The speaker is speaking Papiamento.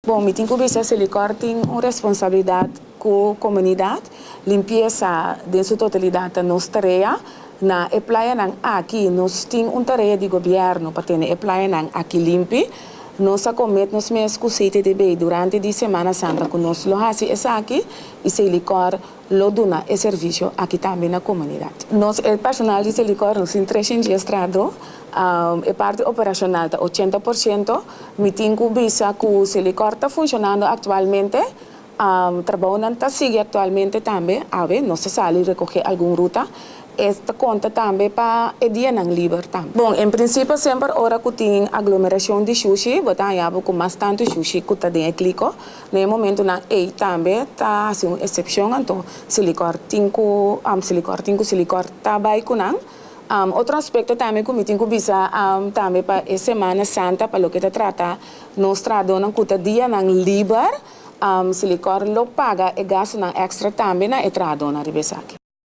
Bon, mi tin ku bisa, Selikor tin un responsabilidat ku komunidat. Limpiesa den su totalidat ta nos tarea. Na e playanan aki, nos tin un tarea di gobièrnu pa tene e playanan aki limpi. Nos a commit nos mes ku CTDB durante di Semana Santa ku nos lo hasi esaki i Selikor lo duna e servisio aki tambe na komunidat. Nos e personal di Selikor, nos tin 310 trahadó. E parti operashonal ta 80%. Mi tin ku bisa ku Selikor ta funshonando aktualmente. Trabounan ta sigui aktualmente tambe. Awe nos a sali rekohé algun ruta. Esta konta tambe pa e dianan liber tambe. Bon, en prinsipio semper ora ku tin aglomerashon di shushi, bo ta haña bo ku mas tantu shushi ku ta den e kliko. Na e momentonan ei tambe ta hasi un eksepshon, anto Selikor tin ku Selikor ta bai ku nan. Otro aspekto tambe ku mi tin ku bisa tambe pa e Semana Santa, pa loke ta trata nos trahadónan ku ta dianan liber, Selikor lo paga e gastunan èkstra tambe na e trahadónan riba esaki.